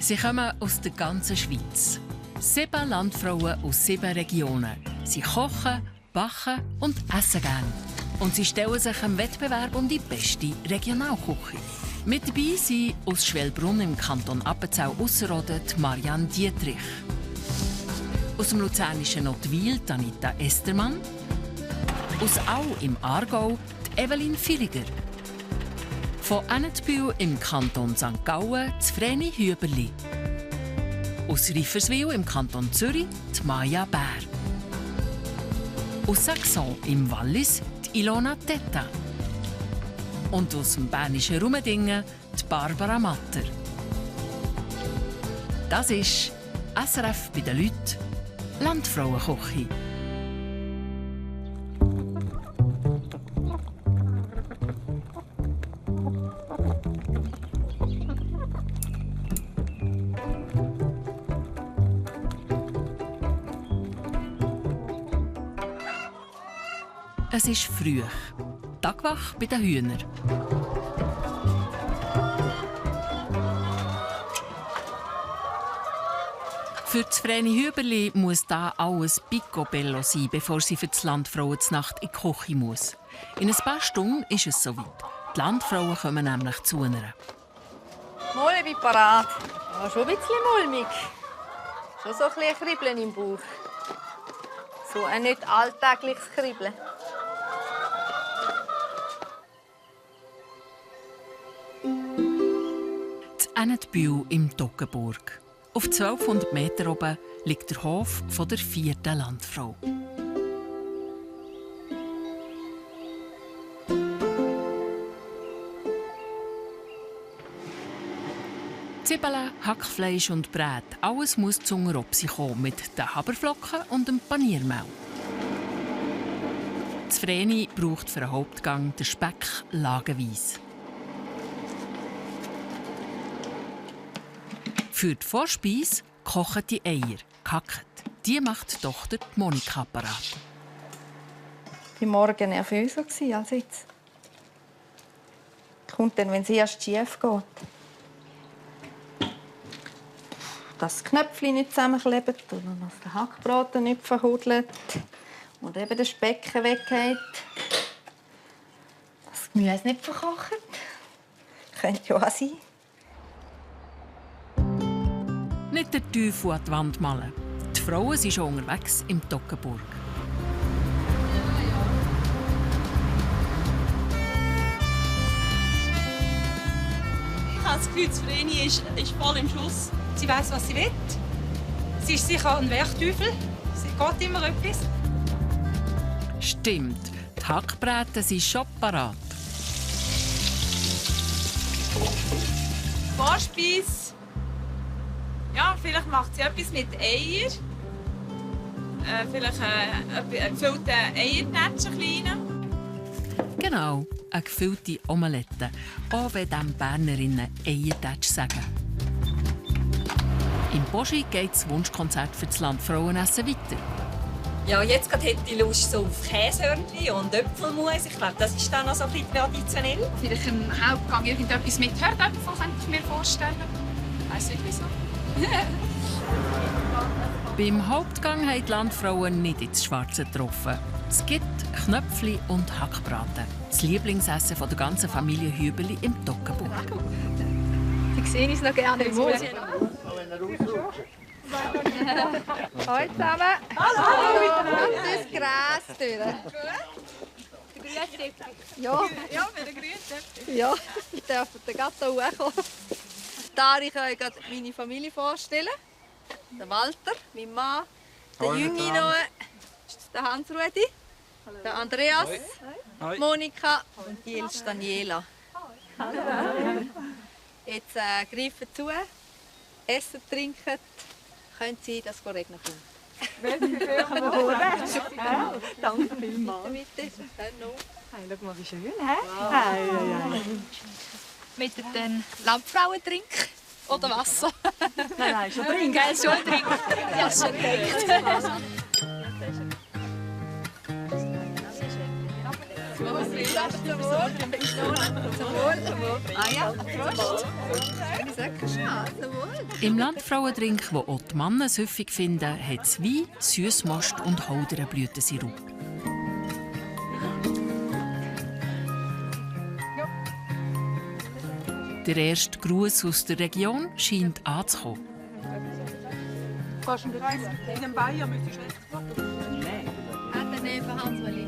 Sie kommen aus der ganzen Schweiz. 7 Landfrauen aus 7 Regionen. Sie kochen, backen und essen gerne. Und sie stellen sich im Wettbewerb um die beste Regionalküche. Mit dabei sind aus Schwellbrunn im Kanton Appenzell-Ausserrhoden Marianne Dietrich. Aus dem luzernischen Ottwil Anita Estermann. Aus Au im Aargau Evelyn Villiger. Von Ennetbühl im Kanton St. Gallen Vreni Hüberli. Aus Reiferswil im Kanton Zürich Maja Bär. Aus Saxon im Wallis Ilona Tetta. Und aus dem bernischen Rumendingen Barbara Matter. Das ist SRF bei den Leuten Landfrauenküche. Es ist früh. Tagwach bei den Hühnern. Für das Vreni Hüberli muss da alles picobello sein, bevor sie für die Landfrauenznacht in die Küche muss. In ein paar Stunden ist es soweit. Die Landfrauen kommen nämlich zu ihnen. Mal, ich bin parat. Ja, schon ein bisschen mulmig. Schon so ein bisschen Kribbeln im Bauch. So ein nicht alltägliches Kribbeln. Ennetbühl im Toggenburg. Auf 1200 Meter oben liegt der Hof der 4. Landfrau. Zwiebeln, Hackfleisch und Brät, alles muss zu Opsi kommen mit den Haferflocken und dem Paniermehl. Das Vreni braucht für den Hauptgang den Speck lagenweise. Für die Vorspeise kochen die Eier, gehackt. Die macht die Tochter Monika parat. Ich war morgen nervöser als jetzt. Kommt dann, wenn es erst schief geht. Dass das Knöpfchen nicht zusammenklebt oder dass der Hackbraten nicht verhudelt und eben der Speck weggeht. Dass das Gemüse nicht verkocht. Könnte ja auch sein. Nicht der Teufel an die Wand malen. Die Frauen sind schon unterwegs im Toggenburg. Ich habe das Gefühl, das Vreni ist voll im Schuss. Sie weiss, was sie will. Sie ist sicher ein Werkteufel. Sie geht immer etwas. Stimmt, die Hackbraten sind schon parat. Vorspeise. Ja, vielleicht macht sie etwas mit Eier. Vielleicht einen gefüllten Eiernetsch, kleinen. Genau, eine gefüllte Omelette. Auch wenn dem Bernerinnen Eiertätsch sagen. Im Boschi geht das Wunschkonzert für das Landfrauenessen weiter. Ja, jetzt gerade hätte ich Lust so auf Käsehörnchen und Äpfelmus. Ich glaube, das ist dann noch so ein bisschen traditionell. Vielleicht im Hauptgang irgendetwas mit Herdöpfeln, könnte ich mir vorstellen. Ich weiss nicht wieso. Beim Hauptgang haben die Landfrauen nicht ins Schwarze getroffen. Es gibt Knöpfli und Hackbraten. Das Lieblingsessen der ganzen Familie Hüberli im Toggenburg. Ich sehe es noch gerne im Mund. Hallo zusammen. Hallo miteinander. Das Gras durch. Ja. Ja, mit der Grüntöpfe. Ja, ich darf den Gatto hochkommen. Da ich euch gerade meine Familie vorstellen. Der Walter, mein Mann, der Jüngi noch, der Hans-Rudi, der Andreas, die Monika und die älteste Daniela. Jetzt greifen zu, essen, trinken. Können Sie das regnen kommen? Danke vielmals. Bitte, dann noch. Hey, schau mal, wie schön, hä? Mit den Landfrauentrink oder Wasser? Nein, schon trinken. Gell, schon trinken. Ja, schon trinken. Zum Wohl. Zum Wohl. Ah ja, Prost. Schöne Säcke. Zum Wohl. Im Landfrauendrink, wo auch die Männer häufig finden, hat es Wein, Süssmost und Holderenblütensirup. Der erste Gruß aus der Region scheint anzukommen. Kannst du in den Bayern müsstest du Hat er neben Hans-Weli?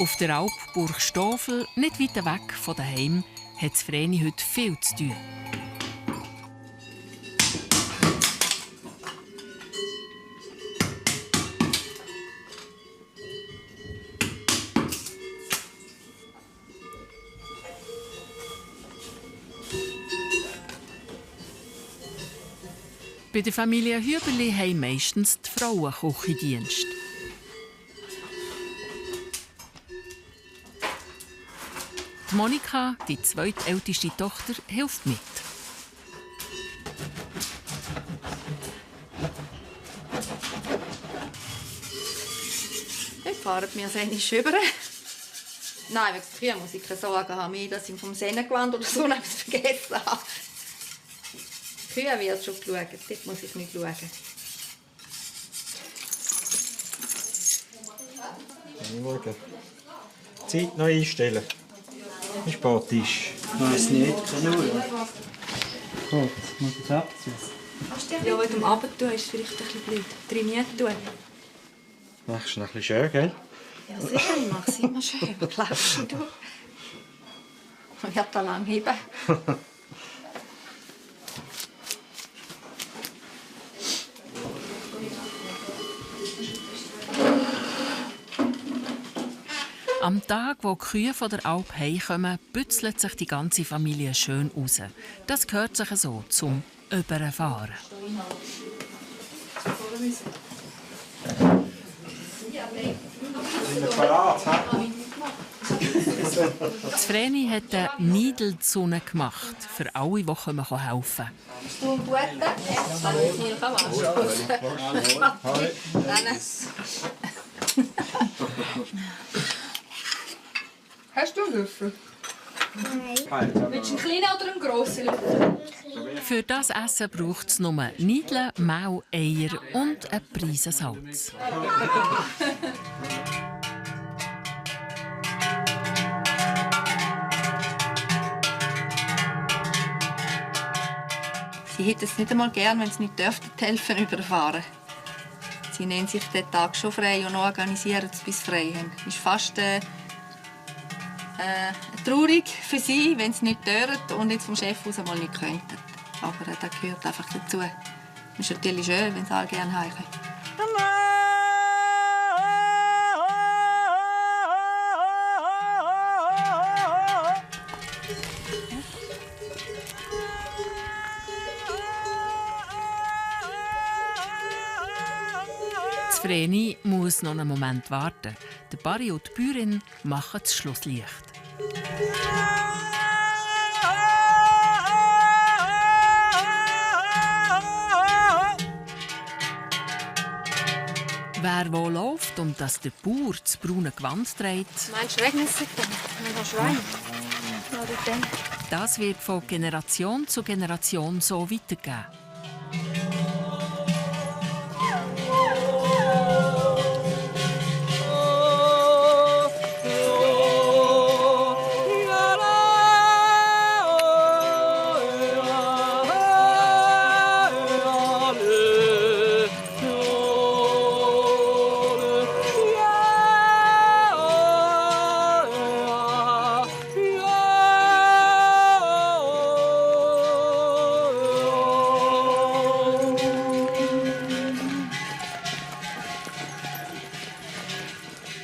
Auf der Alp Burgstofel, nicht weit weg von daheim, hat das Vreni heute viel zu tun. Bei der Familie Hüberli haben meistens die Frauen Küchendienst. Monika, die zweitälteste Tochter, hilft mit. Heute fahren wir es eigentlich über. Nein, wegen der muss ich keine Sorgen haben, mehr, dass ich vom Sennengewand oder so etwas vergessen habe. Die Kühe wird schon geschaut, dort muss ich nicht schauen. Schauen. Zeit noch einstellen. Wie spät ist? Ich weiss nicht, keine Uhr. Gut, muss ich das abziehen? Ja, wenn du am Abend tust, ist es vielleicht ein bisschen blöd. Trainiert tun. Machst du noch ein bisschen schön, gell? Ja, sicher, ich mache es immer schön. Glaubst du? Ich werde da lang heben. Am Tag, wo die Kühe von der Alp heimkommen, bützelt sich die ganze Familie schön raus. Das gehört sich so zum Überfahren. Das Vreni hat eine Niedelzunge gemacht, für alle, die helfen können. Bist du ein Guter? Kann ich nicht waschen. Hast du einen Löffel? Nein. Willst du einen kleinen oder einen grossen Löffel? Für das Essen braucht es nur Niedeln, Mehl, Eier und eine Prise Salz. Sie hätten es nicht einmal gern, wenn sie nicht dürften, helfen überfahren. Sie nehmen sich den Tag schon frei und organisieren es, bis sie frei haben. Es ist fast traurig für sie, wenn sie nicht dürfen und jetzt vom Chef aus einmal nicht könnten. Aber das gehört einfach dazu. Es ist natürlich schön, wenn sie alle gerne heimkommen. Das Vreni muss noch einen Moment warten. Der Barry und die Bäuerin machen das Schlusslicht. Wer wo läuft und dass der Bauer das braune Gewand trägt, Meinst du, regnet es sich dann? Wenn du Schwein? Oder dann? das wird von Generation zu Generation so weitergegeben.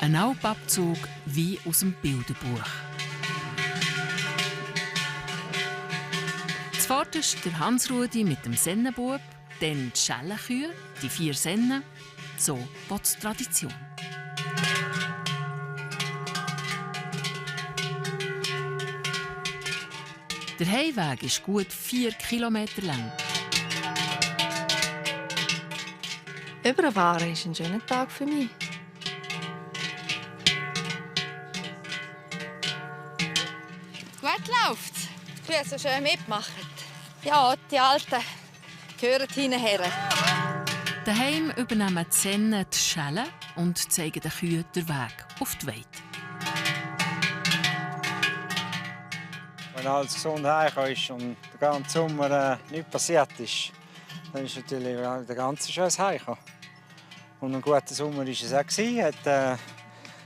Ein Alpabzug wie aus dem Bilderbuch. Das Zuvorderst der Hans-Rudi mit dem Sennenbub, dann die Schellenkühe, die 4 Sennen. So will die Tradition. Der Heimweg ist gut 4 Kilometer lang. Überfahren ist ein schöner Tag für mich. Gut läuft's. Wie so schön mitmachen. Ja, die Alten gehören hinterher. Daheim übernehmen die Sennen die Schellen und zeigen den Kühen den Weg auf die Weide. Wenn alles gesund heimkommt und den ganzen Sommer nichts passiert ist, dann ist natürlich der ganze schönes Heimkommen. Und ein guter Sommer war es auch. Es hat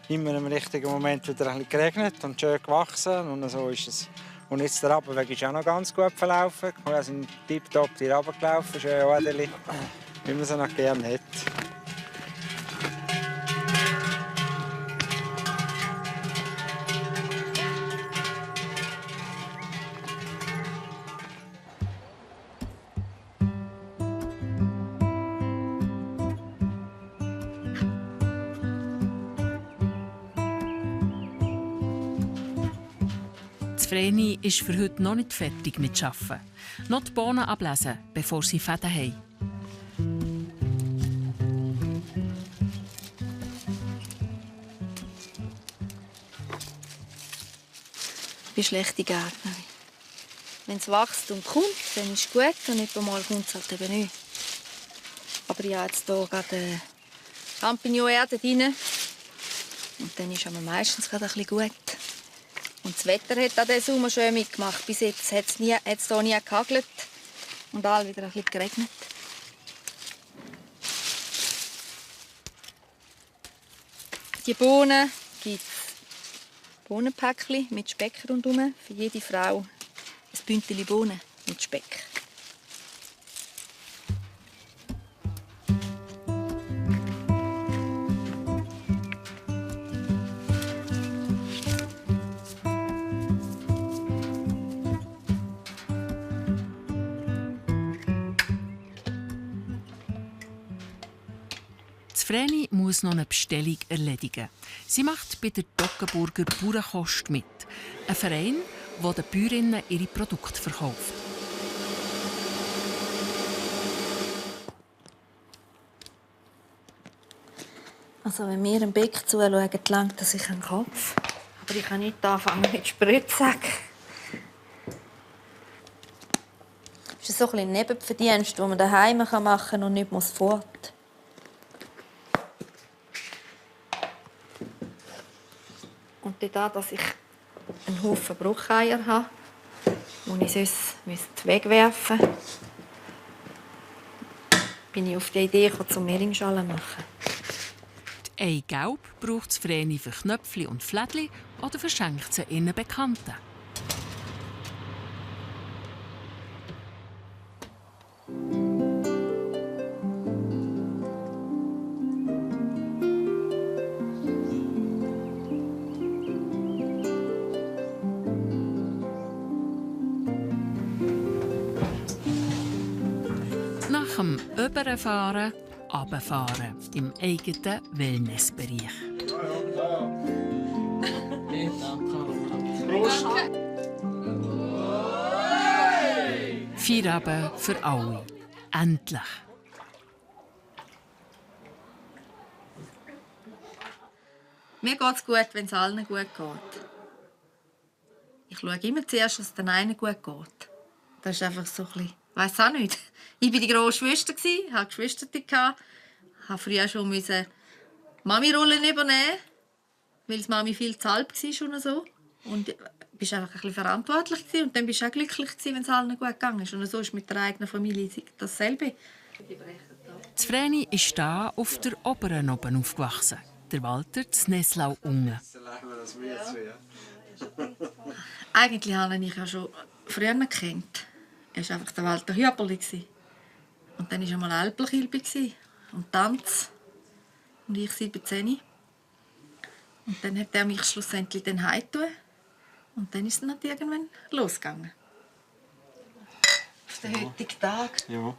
immer im richtigen Moment wieder ein bisschen geregnet und schön gewachsen. Und so ist es. Und jetzt der Abweg ist auch noch ganz gut verlaufen. Wir sind tiptop hier runtergelaufen, schön ordentlich, wie man sie noch gerne hat. Vreni ist für heute noch nicht fertig mit Arbeiten. Noch die Bohnen ablesen, bevor sie Fäden haben. Ich bin schlechte Gärtnerin. Wenn es wächst und kommt, dann ist es gut und nicht einmal kommt es halt eben nicht. Aber ich habe jetzt hier gerade Champignonerde drin. Und dann ist es meistens gerade ein bisschen gut. Und das Wetter hat auch diesen Sommer schön mitgemacht. Bis jetzt hat es hier nie gehagelt und all wieder ein bisschen geregnet. Die Bohnen gibt es Bohnenpäckchen mit Speck rundherum. Für jede Frau ein Bündel Bohnen mit Speck. Vreni muss noch eine Bestellung erledigen. Sie macht bei der Toggenburger Bauernkost mit. Ein Verein, der den Bäuerinnen ihre Produkte verkauft. Also wenn wir im Beck zuschauen, langt das sich an den Kopf. Aber ich kann nicht anfangen mit Spritzen. Das ist so ein Nebenverdienst, den man daheim machen kann und nicht fort muss. Und dadurch, dass ich einen Haufen Brucheier habe, die ich sonst wegwerfen müsste, bin ich auf die Idee gekommen, zum Mehlingschalen zu machen. Die Eigelb braucht das Vreni für Knöpfchen und Flädchen oder verschenkt sie ihren Bekannten. Nach dem Überfahren, runterfahren im eigenen Wellnessbereich. Feierabend für alle. Endlich. Mir geht es gut, wenn es allen gut geht. Ich schaue immer zuerst, dass es den einen gut geht. Das ist einfach so ein bisschen, ich weiss auch nicht. Ich war die grosse Schwester, hatte Geschwister, musste früher schon Mami-Rollen übernehmen, weil die Mami viel zu halb war und so. Und du bist einfach ein bisschen verantwortlich und dann bist du auch glücklich, wenn es allen gut gegangen ist. Und so ist mit der eigenen Familie dasselbe. Das Vreni ist hier auf der oberen oben aufgewachsen. Der Walter in Neslau-Ungen. Eigentlich habe ich ja schon früher gekannt. Er war einfach der Walter Hüberli. Und dann war einmal Alpelkilbe und Tanz. Und ich 17. Und dann hat er mich schlussendlich heimgetan. Und dann ist es dann irgendwann losgegangen. auf den heutigen Tag. Ja.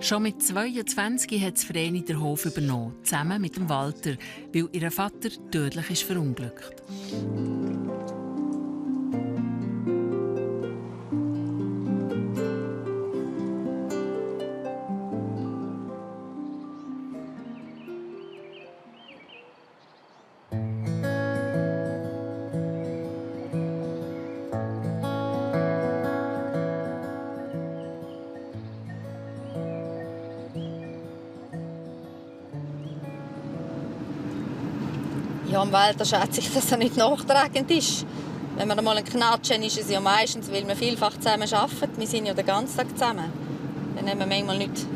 Schon mit 22 hat Vreni den Hof übernommen, zusammen mit dem Walter, weil ihr Vater tödlich ist verunglückt. Ja, im Walter schätze ich, dass er nicht nachtragend ist. Wenn wir einmal knatschen, ist es ja meistens, weil wir vielfach zusammen arbeiten. Wir sind ja den ganzen Tag zusammen. Dann haben wir manchmal nicht...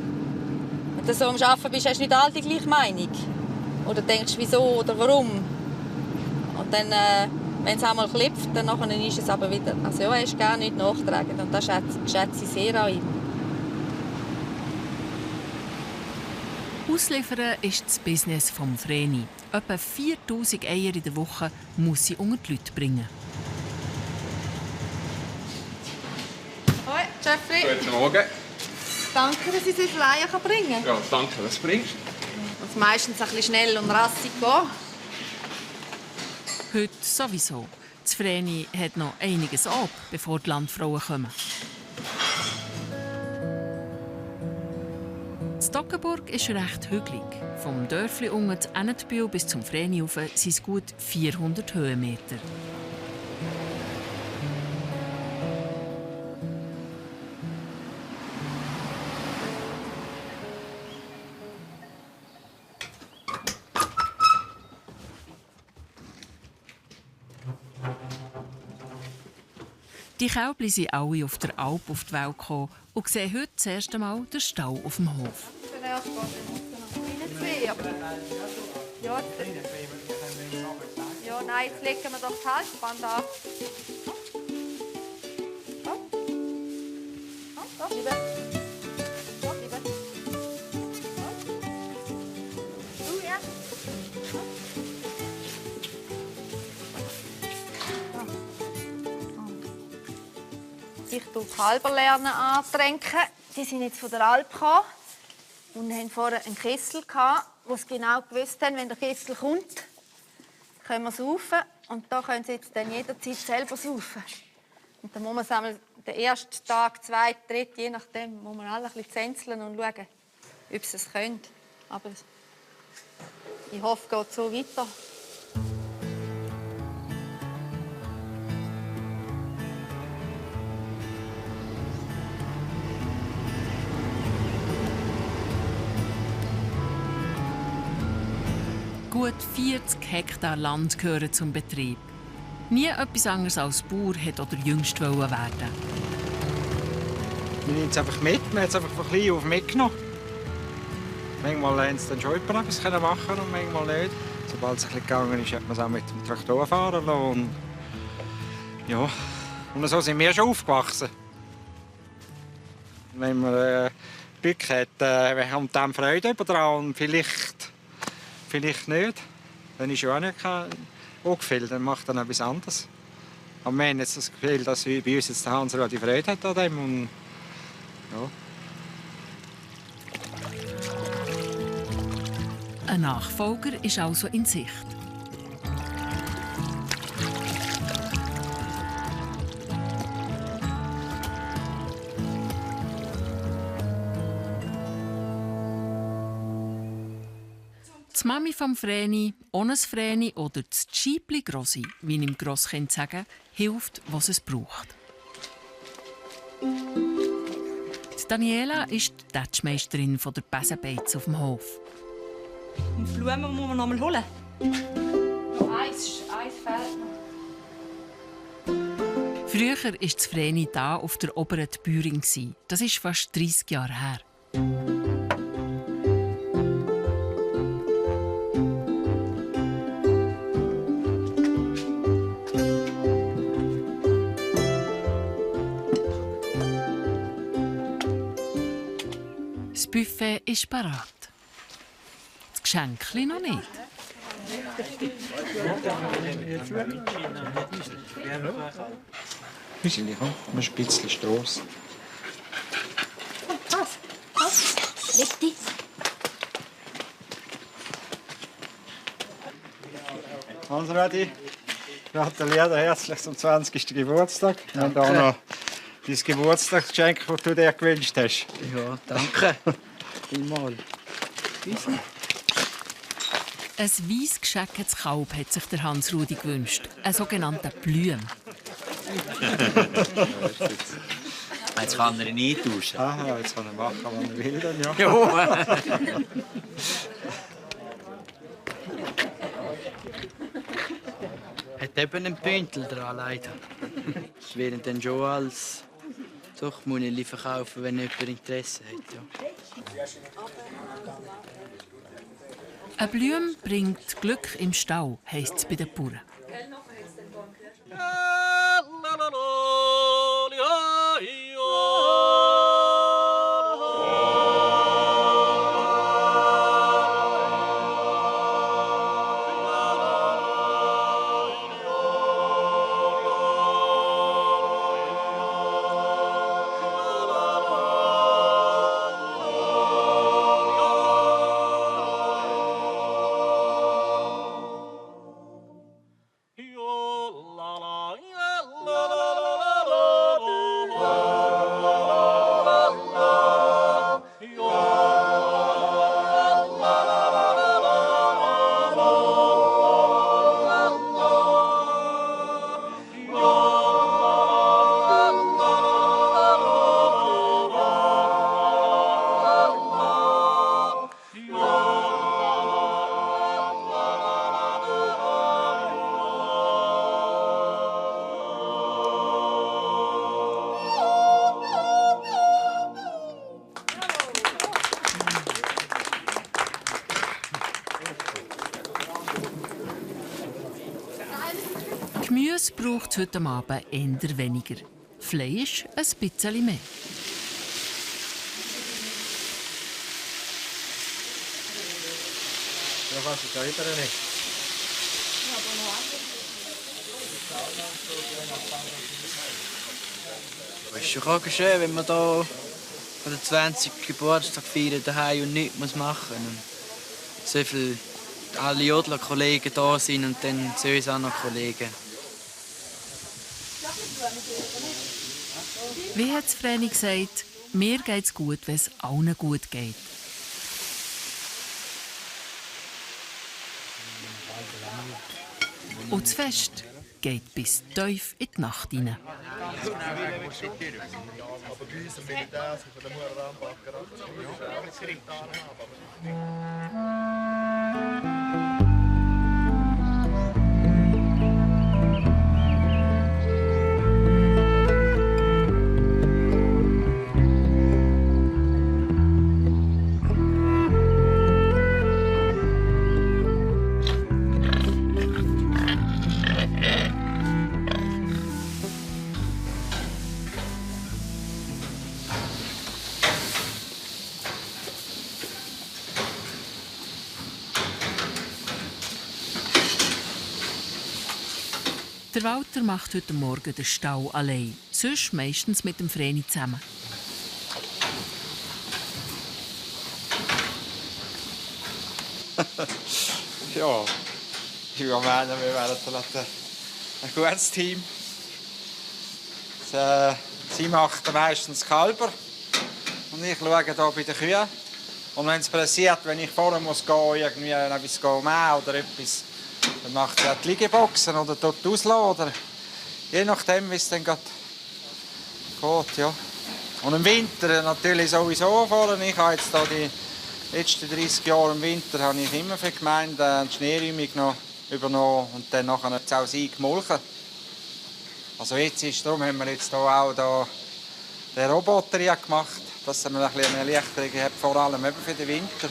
Wenn du so am Arbeiten bist, hast du nicht alle die gleiche Meinung. Oder denkst, wieso oder warum. Und dann, wenn es einmal klopft, dann ist es aber wieder... Also ja, er ist gar nicht nachtragend und das schätze ich sehr an ihm. Ausliefern ist das Business vom Vreni. Etwa 4000 Eier in der Woche muss sie unter die Leute bringen. Hoi, Jeffrey. Guten Morgen. Danke, dass ich so viele Eier bringen kann. Ja, danke, was bringst Es muss meistens ein bisschen schnell und rassig gehen. Heute sowieso. Das Vreni hat noch einiges ab, bevor die Landfrauen kommen. Stockenburg ist recht hügelig. Vom Dörfli unten zu Ennetbühl bis zum Vreni rauf sind es gut 400 Höhenmeter. Die Kälbli sind alle auf der Alp auf die Welt gekommen und sehen heute das erste Mal den Stall auf dem Hof. Ja, nein, jetzt legen wir doch das Halsband an. Ich tue die Halberlernen antränken. Die sind jetzt von der Alp gekommen und haben vorher einen Kessel gehabt, wo sie genau gewusst haben, wenn der Kessel kommt, können wir saufen und da können sie jetzt dann jederzeit selber saufen. Und dann muss man einmal den ersten Tag, zweiten, dritten, je nachdem, muss man alle ein bisschen zänzeln und schauen, ob sie es können. Aber ich hoffe, es geht so weiter. Gut 40 Hektar Land gehören zum Betrieb. Nie etwas anderes als Bauer hat oder jüngst werden. Man nimmt es einfach mit, man hat es einfach von klein auf mitgenommen. Manchmal haben sie dann schon etwas machen und manchmal nicht. Sobald es ein bisschen gegangen ist, hat man es auch mit dem Traktor fahren lassen. Und, ja. Und so sind wir schon aufgewachsen. Wenn man Glück hat, wir haben dann Freude daran und vielleicht nicht. Dann ist ja auch nicht angefällt, dann macht dann etwas anderes. Aber wir haben jetzt das Gefühl, dass bei uns jetzt der Hans-Rudi Freude hat an dem. Und, ja. Ein Nachfolger ist also in Sicht. Die Mami vom Vreni, ohne das Vreni oder das Schiebli Grossi, wie ihm Grosskind sagen, hilft, was es braucht. Die Daniela ist die Tätschmeisterin der Besenbeiz auf dem Hof. Und Blumen muss man noch mal holen. Eins fehlt noch. Früher war das Vreni da auf der oberen Büring. Das ist fast 30 Jahre her. Das Buffet ist parat. Das Geschenkli noch nicht. Hüseli, komm, du musst ein bisschen Strasse. Leg dich. Hans-Rudi, gratuliere dir herzlich zum 20. Geburtstag. Wir haben hier noch dein Geburtstagsgeschenk, das du dir gewünscht hast. Ja, danke. Vielmals. Ein weiss geschecktes Kalb hat sich der Hans-Rudi gewünscht. Ein sogenannter Blüm. Jetzt kann er ihn eintauschen. Aha, jetzt kann er machen, was er will. Dann, ja. Hat eben einen Bündel dran, leider. Das wäre dann schon als Zuchtmuneli verkaufen, wenn jemand Interesse hat. Ja. Ein Blüm bringt Glück im Stall, heisst es bei den Bauern. Gemüse braucht es heute Abend eher weniger. Fleisch ein bisschen mehr. Ja, kannst du da rüber nicht. Es ist schon schön, wenn man hier den 20. Geburtstag feiern daheim und nichts machen muss. Und so viele alle Jodler-Kollegen da sind und dann sonst auch noch Kollegen. Wie hat Vreni gesagt, mir geht es gut, wenn es allen gut geht. Und das Fest geht bis tief in die Nacht hinein. Der Walter macht heute Morgen den Stall allein, sonst meistens mit dem Vreni zusammen. Ja, ich meine, wir wären ein gutes Team. Sie macht meistens Kälber und ich schaue hier bei den Kühen. Und wenn es passiert, wenn ich vorher muss gehen, irgendwie etwas mähen oder etwas, dann macht sie auch die Liegeboxen oder dort auslassen, oder je nachdem, wie es dann geht. Ja. Und im Winter natürlich sowieso vorher. Ich habe jetzt die letzten 30 Jahre im Winter habe ich immer für die Gemeinde die Schneeräumung noch übernommen und dann nachher auch sie gemolken. Also jetzt ist, darum haben wir jetzt hier auch den Roboter gemacht, dass man ein bisschen eine Erleichterung hat, vor allem eben für den Winter.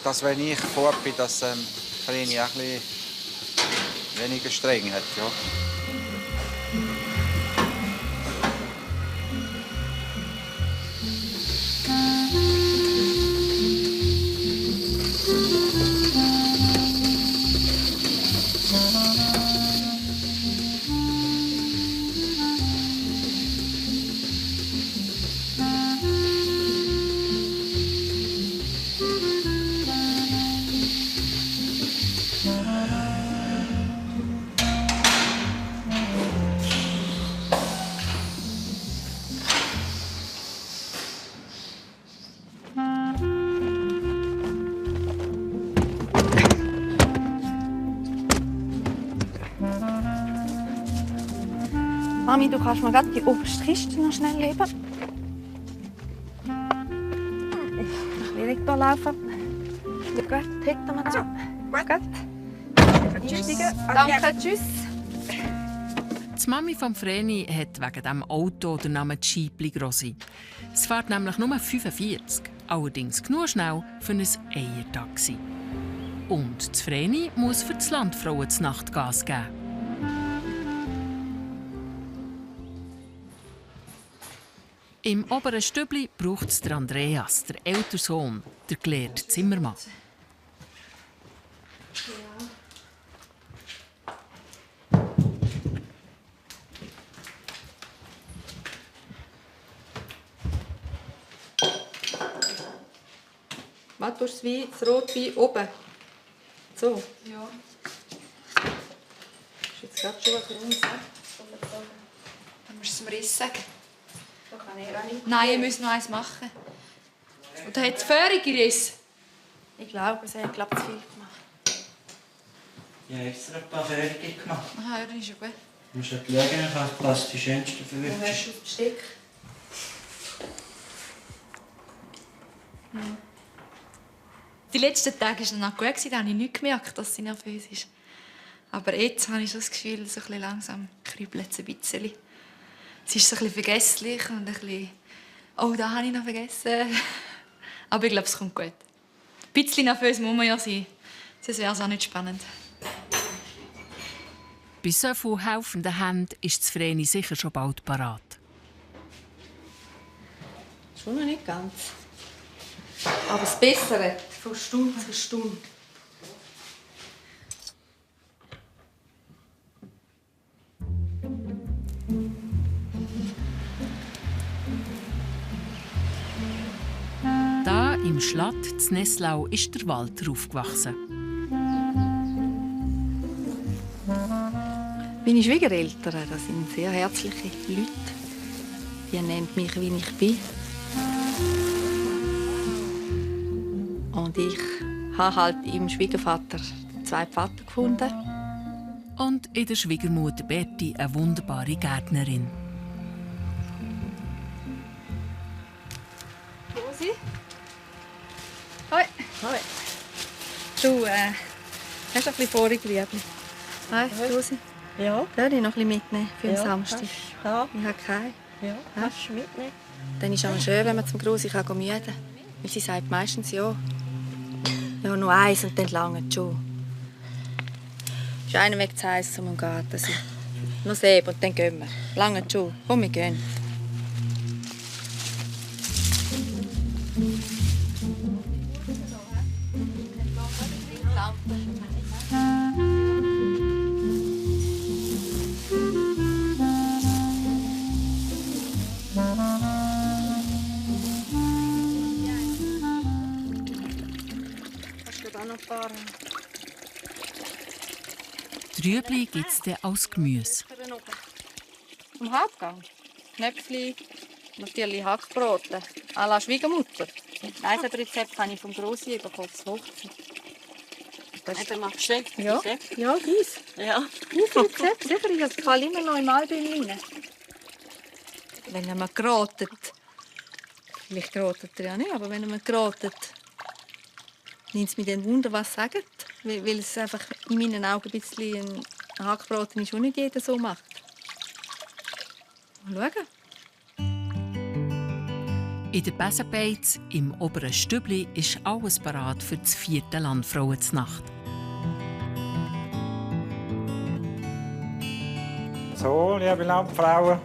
Dass wenn ich fort bin, dass Vreni auch ein bisschen weniger streng hat. Ja. Mami, du kannst mir gerade die oberste Kiste noch schnell heben. Ich will nicht hier laufen. Gut, hätten wir zu. Gut. Tschüss. Danke, tschüss. Die Mami von Vreni hat wegen diesem Auto den Namen Scheibli Grossi. Es fährt nämlich nur 45, allerdings genug schnell für ein Eiertaxi. Und das Vreni muss für die Landfrauen die Nacht Gas geben. Im oberen Stübli braucht es Andreas, der ältere Sohn, der gelehrte Zimmermann. Was tust du das Rotwein oben? So? Ja. Ist jetzt gerade schon ein bisschen Dann musst du es mir erst sagen. Da kann ich auch nicht. Nein, ihr müsst noch eins machen. Und da hat es Föhrung gerissen. Ich glaube, sie hat zu viel gemacht. Ja, extra ein paar Föhrungen gemacht. Aha, ja, dann ist ja gut. Du musst halt schauen, was die schönsten verwirrt Wo hast du das Besteck? Die letzten Tage war es noch gut, da habe ich nicht gemerkt, dass sie nervös ist. Aber jetzt habe ich so das Gefühl, so ein bisschen langsam kribbelt es ein bisschen. Sie ist so ein bisschen vergesslich und ein bisschen «Oh, da habe ich noch vergessen». Aber ich glaube, es kommt gut. Ein bisschen nervös muss man ja sein, sonst wäre es auch nicht spannend. Bei so vielen helfenden Händen ist das Vreni sicher schon bald parat. Schon noch nicht ganz. Aber das Bessere, von Stunde zu Stunde. Da im Schlatt in Nesslau ist der Walter aufgewachsen. Meine Schwiegereltern, das sind sehr herzliche Leute. Die nehmen mich, wie ich bin. Und ich habe halt im Schwiegervater zwei Vater gefunden. Und in der Schwiegermutter Berti eine wunderbare Gärtnerin. Rosi? Hoi. Hoi. Du, hast du ein bisschen Vorigrieben? Hi, Rosi. Ja. Darf ich noch ein bisschen mitnehmen für den Ja, Samstag? Ja. Ich habe keine. Ja, kannst du mitnehmen. Dann ist es auch schön, wenn man zum Grossi müde kann. Weil sie sagt meistens ja. Ja, nur eins und dann lange schon. Es ist einer Weg zu heiß zum Garten. Noch Seb und dann gehen wir. Lange schon. Komm, wir gehen. Trübli gibt es dann als Gemüse. Zum Hauptgang. Knöpfli, natürlich Hackbraten. À la Schwiegermutter. Das Rezept habe ich vom Grossi bekommen, das Hochzeit. Eben, machst du das? Ja, ja, dies. Ja. Dies Rezept, sicher. Ich habe es immer noch im Album rein. Wenn man geratet, vielleicht geratet er ja nicht, aber wenn man geratet, nimmt es mir dann Wunder, was sagt. Weil es einfach in meinen Augen ein bisschen ein Hackbraten ist, den nicht jeder so macht. Mal schauen. In der Besenbeiz im oberen Stübli ist alles parat für das 4. Landfrauenznacht. So, liebe Landfrauen,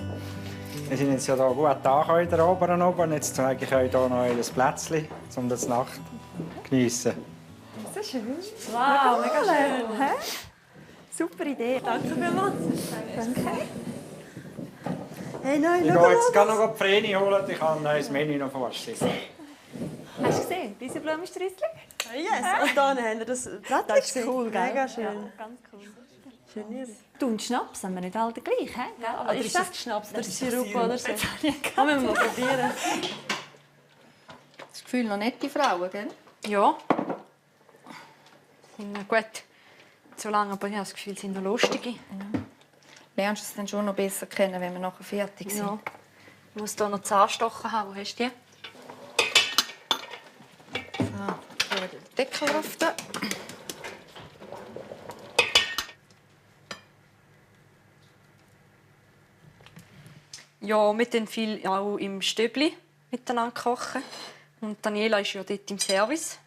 wir sind jetzt ja hier gut angekommen in der oberen oben. Jetzt zeige ich euch hier noch ein Plätzchen, um die Nacht zu geniessen. Das ist schön. Wow, mega schön. Hä? Super Idee. Danke vielmals. Danke. Hey, nein, ich gehe jetzt noch die Vreni holen, ich kann ein neues Menü noch vorstellen. Hast du gesehen, diese Blumensträußchen? Yes, und dann haben wir das Das ist cool, gell? Mega schön. Ja, ganz cool. Schön. Du und Schnaps haben wir nicht alle gleich, hä? Oder ist das Schnaps? Das ist Sirup oder so. Das müssen wir mal probieren. Das Gefühl, noch nette Frauen, gell? Ja. Sind gut. So lange, aber ich habe das Gefühl, sind noch lustige. lernst du es dann schon noch besser kennen, wenn wir nachher fertig sind. Ja. Ich muss hier noch Zahnstocher haben. Wo hast du die? So, den Deckel drauf. Da. Ja, wir kochen viel auch im Stöbli miteinander kochen. Und Daniela ist ja dort im Service.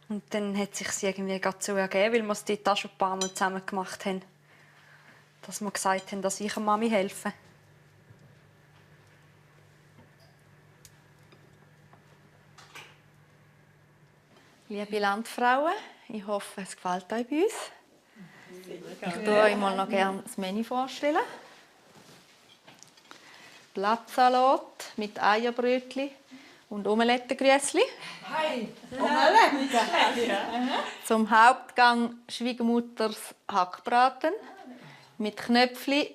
Und dann hat es sich irgendwie gerade so ergeben, weil wir es dort auch schon ein paar Mal zusammen gemacht haben, dass wir gesagt haben, dass ich Mami helfe. Liebe Landfrauen, ich hoffe, es gefällt euch bei uns. Ich tue euch mal noch gerne das Menü vorstellen. Blattsalat mit Eierbrötchen und Omelettengrüßli. Hi! Omelette! Zum Hauptgang Schwiegermutters Hackbraten mit Knöpfli,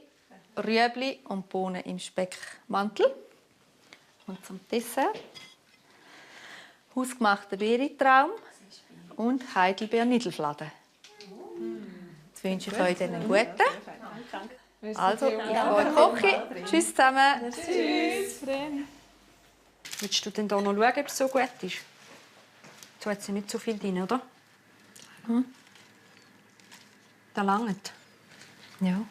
Rüebli und Bohnen im Speckmantel. Und zum Dessert hausgemachter Beerentraum und Heidelbeer-Niedelfladen. Jetzt wünsche ich euch einen guten. Also, ich gehe kochen. Tschüss zusammen. Tschüss. Willst du denn da noch schauen, ob es so gut ist? Da hat sie nicht so viel drin, oder? Da langt. Ja.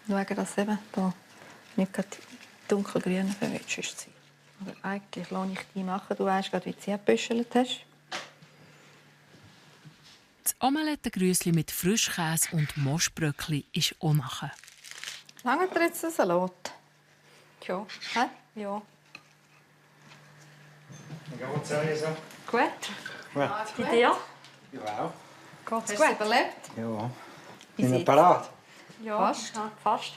Schauen, dass eben da nicht gerade dunkelgrün verwetscht ist. Aber eigentlich lasse ich die machen. Du weißt gerade, wie du sie gebüschelt hast. Das Omelettengrüßli mit Frischkäse und Moschbröckli ist auch nachher. Langt dir jetzt der Salat? Ja. Hä? Ja. Wie geht's euch so? Gut. Gut. Bei dir? Ja auch. Geht's Hast gut? du es überlebt? Ja. Wie Bin ich sieht's? parat? Ja, Fast? Ja, fast.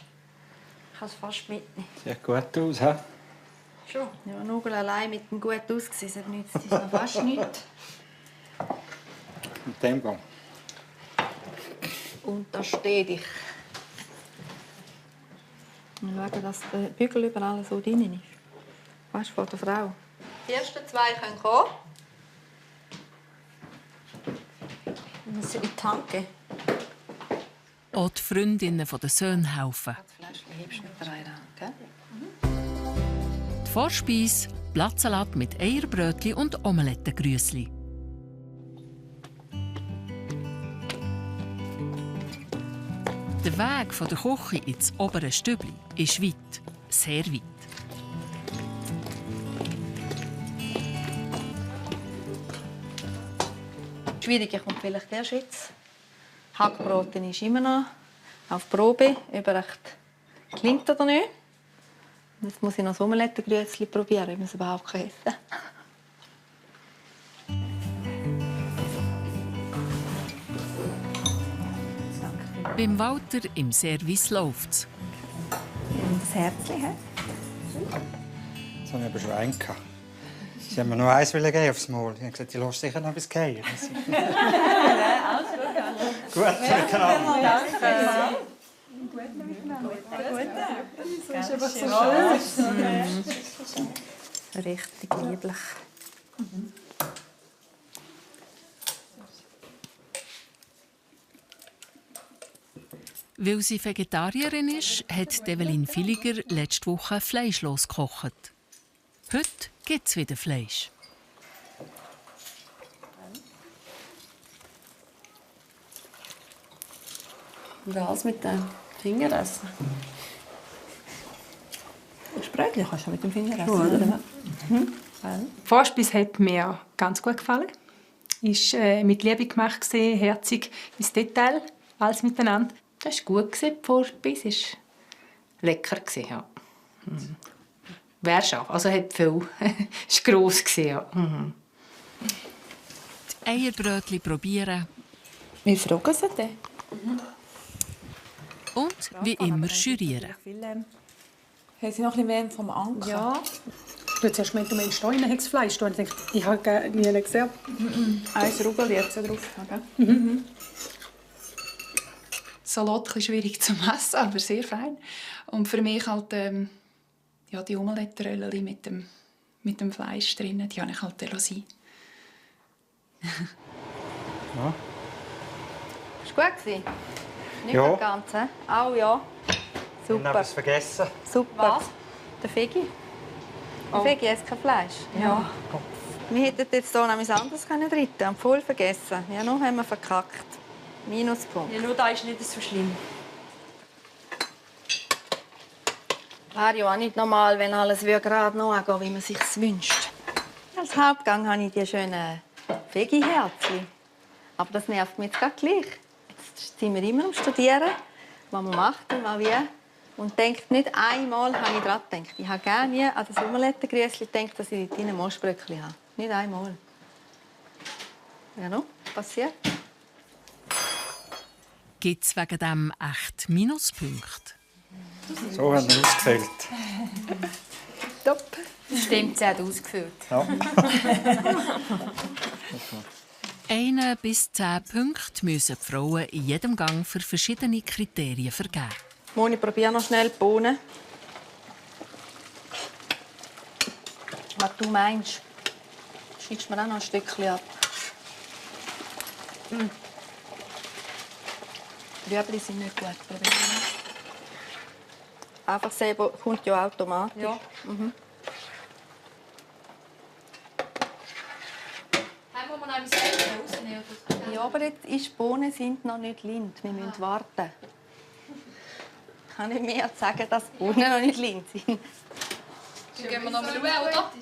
Ich kann es fast mitnehmen. Sieht gut aus, hä? Schon. Ja, Nugel allein mit dem gut ausgesehen, nützt es noch fast nichts. Mit dem Gang. Und da stehe ich. Und schauen, dass der Bügel überall so drin ist. Weißt du, von der Frau. Die ersten zwei können kommen. Wir müssen in die Tanke. Auch die Freundinnen der Söhne helfen. Das Fläschchen hebst du mit der einen Hand, gell? Die Vorspeise Blattsalat mit Eierbrötchen und Omelettengrüßli. Der Weg von der Küche ins obere Stübli ist weit, sehr weit. Das Schwierige kommt vielleicht erst jetzt. Hackbraten ist immer noch auf Probe, ob er recht klingt oder nicht. Jetzt muss ich noch das Omelettengrüßli probieren, ob man es überhaupt essen kann. Beim Walter im Service läuft's. Und das Herzchen, hä? So eine Schwein. Sie haben mir nur eins geben aufs Maul. Ich habe gesagt, ich lasse sicher noch etwas gehen. Gut, miteinander. Danke. Das ist einfach so schön. Richtig lieblich. Weil sie Vegetarierin ist, hat Evelyn Villiger letzte Woche fleischlos gekocht. Heute gibt es wieder Fleisch. Was mit dem Finger essen? Das Brötchen kannst du mit dem Finger essen. Die Vorspeise hat mir ganz gut gefallen. Ist mit Liebe gemacht, herzig ins Detail, alles miteinander. Das war gut, die Vorspeise war lecker. Ja. Wäre scharf, also hat viel. Es war gross. Ja. Die Eierbrötchen probieren. Wir fragen sie dann. Und wie immer jurieren. Haben Sie noch ein bisschen mehr vom Anker? Ja. Du hast erst gemeint, du meinst, da hat es Fleisch. Ich dachte, ich habe nie gesehen. Eins Rugel jetzt drauf. Okay. Salat ein bisschen schwierig zu essen, aber sehr fein. Und für mich halt ja, die Omelettenröllchen mit dem Fleisch drin, die habe ich halt sein. Ja. War gut? Nicht Ja. ganz, hä? Auch ja. Ich habe Super. etwas vergessen. Super. Was? Der Fegi. Der Fegi isst kein Fleisch. Ja. Wir hätten jetzt hier noch etwas anderes drin können. Haben voll vergessen. Ja, noch haben wir verkackt. Minuspunkt. Ja, nur da ist nicht so schlimm. Wäre ja auch nicht normal, wenn alles gerade noch angehen, wie man es sich wünscht. Als Hauptgang habe ich die schönen Vegi-Herzchen. Aber das nervt mich jetzt gerade gleich. Jetzt sind wir immer am Studieren, was man macht und was wie. Und denkt nicht einmal, habe ich daran gedacht. Ich habe gar nie an das Omelettengrüßli gedacht, dass ich dort ein Moschbröckli habe. Nicht einmal. Ja, no? Passiert? Gibt es wegen dem echt Minuspunkte? So haben wir ausgefüllt. Top. Stimmt, sie hat ausgefüllt. Ja. 1 bis 10 Punkte müssen die Frauen in jedem Gang für verschiedene Kriterien vergeben. Moni, probier noch schnell die Bohnen. Was du meinst. Schneidest mir auch noch ein Stückchen ab. Rüebli sind nicht gut. Einfach selber kommt ja automatisch. Ja. Mhm. Haben wir noch etwas rausnehmen? Ja, aber jetzt die Bohnen sind noch nicht lind. Wir müssen warten. Ich kann nicht mehr sagen, dass die Bohnen noch nicht lind sind. Dann gehen wir noch mal schauen, oder?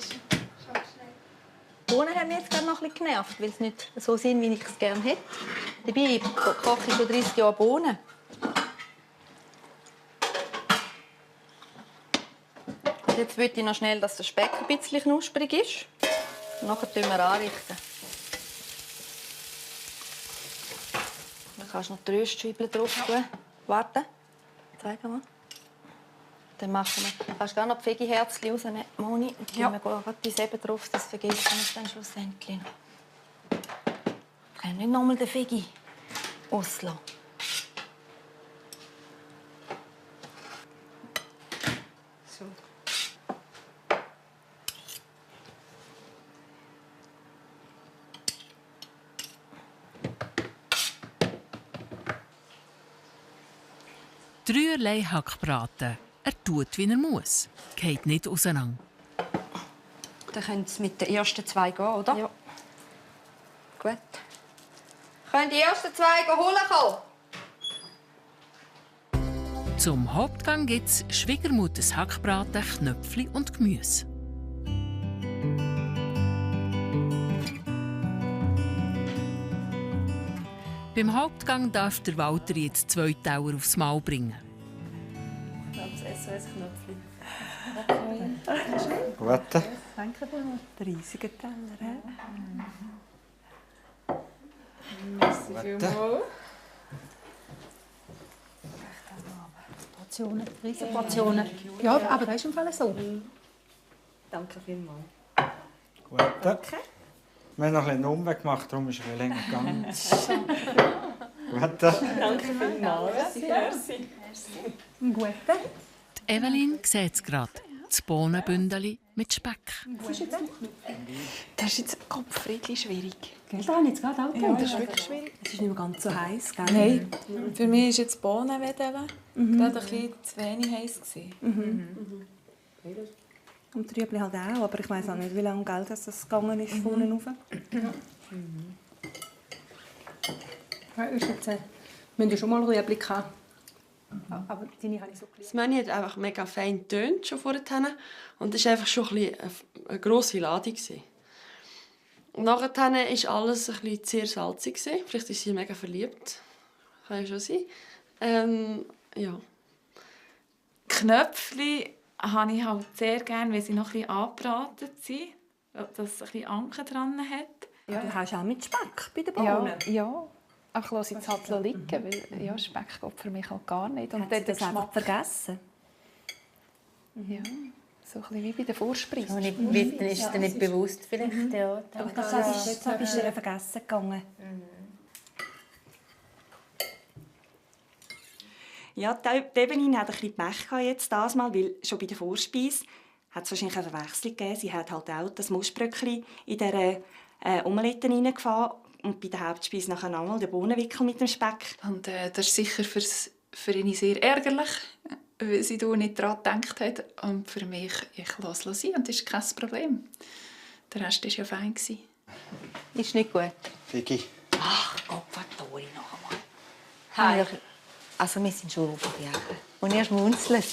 Die Bohnen haben mich jetzt gerade noch ein bisschen genervt, weil sie nicht so sind, wie ich es gerne hätte. Dabei koche ich schon 30 Jahre Bohnen. Jetzt möchte ich noch schnell, dass der Speck ein bisschen knusprig ist. Und nachher tun wir anrichten. Dann kannst du noch die Röstscheiben drauf tun. Warte. Zeig mal. Dann machen wir. Kannst du gerne noch die Vegi-Herzchen rausnehmen, Moni? Dann tun wir gerade die Säbe drauf, das vergessen wir dann schlussendlich noch. Wir können nicht nochmal den Vegi auslassen. So. Dreierlei Hackbraten. Er tut, wie er muss. Geht nicht auseinander. Dann können Sie mit den ersten 2 gehen, oder? Ja. Gut. Können die ersten 2 holen kommen? Zum Hauptgang gibt es Schwiegermutters Hackbraten, Knöpfli und Gemüse. Beim Hauptgang darf der Walter jetzt 2 Tauer aufs Maul bringen. Das SOS-Knöpfchen. Gut. Danke vielmals. Der riesige Teller. Merci vielmals. Portionen, riesige Portionen. Ja, aber das ist im Fall so. Danke vielmals. Gut. Okay. Wir haben noch einen Umweg gemacht, darum ist es ein bisschen länger gegangen. Gut. Danke vielmals. Merci. Gut. Die Evelyn sieht es gerade. Das Bohnenbündeli mit Speck. Das ist jetzt kopfriedlich schwierig. Das habe ich jetzt gerade auch Ja, das ist wirklich schwierig. Es ist nicht mehr ganz so heiß, gell? Nein, für mich war jetzt Bohnenwedeln gerade ein bisschen zu wenig heiß. Und die Rüebli halt auch, aber ich weiss auch nicht, wie lange Geld das gegangen ist von unten rauf. Ja, ist jetzt, wir haben ja schon mal Rüebli gehabt. Aber deine habe ich so geliebt. Das Menü hat einfach mega fein getönt, schon vorher. Und es war einfach schon eine grosse Ladung. Und nachher war alles ein bisschen sehr salzig. Vielleicht ist sie mega verliebt. Kann ja schon sein. Ja. Knöpfli habe ich halt sehr gerne, weil sie noch ein bisschen angebraten sind, dass es ein bisschen Anke dran hat. Ja. Du hast auch mit Speck bei den Bohnen. Ja. Ach, ich lasse es halt liegen, weil ja, Speck geht für mich halt gar nicht. Und hat sie das einfach vergessen? Ja, so ein bisschen wie bei der Vorspeise. Dann ist es dir nicht bewusst vielleicht. Ja, aber das ist dir vergessen gegangen. Ja, die Evelyn hat ein bisschen Pech jetzt das Mal, weil schon bei der Vorspeise hat es wahrscheinlich eine Verwechslung gegeben. Sie hat halt auch das Muschbröckli in dieser Omelette Und bei der Hauptspeise nachher nochmal der Bohnenwickel mit dem Speck. Und das ist sicher für ihn sehr ärgerlich, weil sie da nicht daran gedacht hat. Und für mich, ich lasse es sein und das ist kein Problem. Der Rest war ja fein. Ist nicht gut. Vicky. Ach Gott, Tori noch einmal. Hi. Also wir sind schon aufgegangen. Und ihr schmunzelt.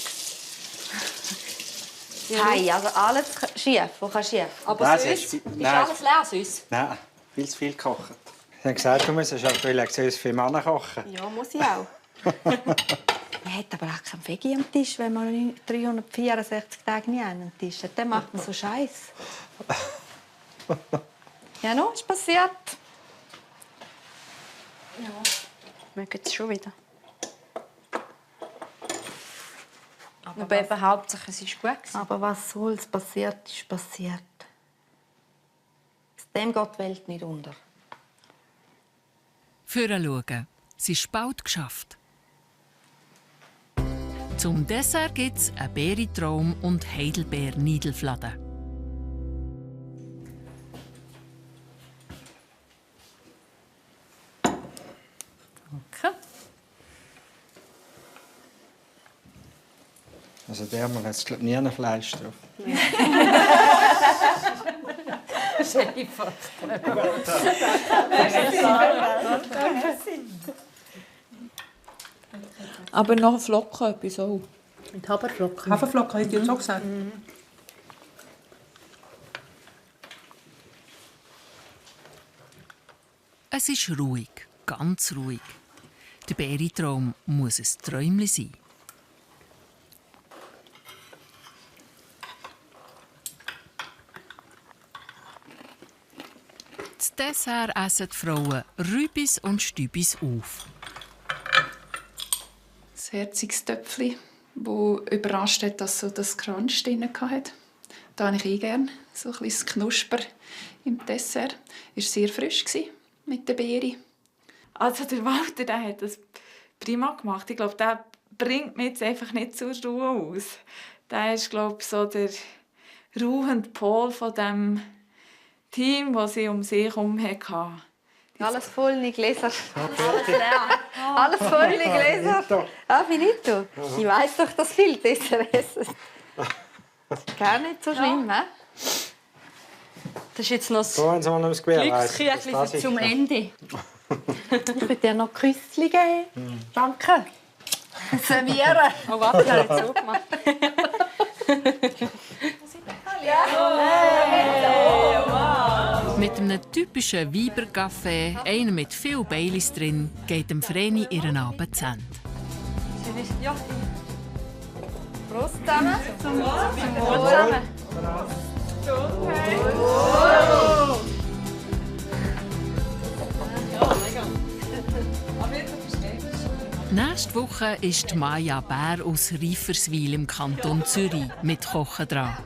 Hey, also alles schief, was kann schief. Aber Nein, süß? Ist nein. alles leer süß? Nein, viel zu viel kochen. Ich habe gesagt, du musst für Männer kochen. Ja, muss ich auch. Man hat aber auch keinen Veggie am Tisch, wenn man 364 Tage nicht einen Tisch hat. Dann macht man so Scheiß. Ja, no, ist passiert. Ja, mögen es schon wieder. Aber eben Hauptsache, es ist gut. Aber was soll's? Passiert ist passiert. Aus dem geht die Welt nicht unter. Führen schauen. Es ist bald geschafft. Zum Dessert gibt es einen Beerentraum und Heidelbeer-Niedelfladen. Danke. Also der Mann hat, glaube ich, nie ein Fleisch drauf. Aber noch Flocken etwas auch. Und Haferflocken. Haferflocken, hätte ich jetzt auch gesagt. Es ist ruhig, ganz ruhig. Der Beerentraum muss ein Träumchen sein. Das Dessert essen die Frauen Rübis und Stübis auf. Das herziges Töpfchen, das überrascht hat, dass so das Crunch drin hatte. Da habe ich gerne so ein bisschen Knusper im Dessert. Es war sehr frisch mit den Beeren. Also der Walter, der hat das prima gemacht. Ich glaube, der bringt mich jetzt einfach nicht zur Ruhe aus. Der ist, glaube ich, so der ruhende Pol von dem Team, das sie um sich herum hatte. Alles volle Gläser. Alles leer. Alles volle Gläser. Ah, finito. Ich weiss doch, dass viel Dessert essen. Gar nicht so schlimm, hä? Das ist jetzt noch das So haben sie mal noch Glücksküchlein zum Ende. Ich würde dir noch Küsschen geben. Danke. Servieren. Oh, warte, ich habe jetzt so gemacht. Mit einem typischen Weiberkaffee, einem mit viel Baileys drin, geht dem Vreni ihren Abend zu Ende. Ja. Prost zusammen. Zum Wohl zusammen. Nächste Woche ist Maja Bär aus Reiferswil im Kanton Zürich mit Kochen dran.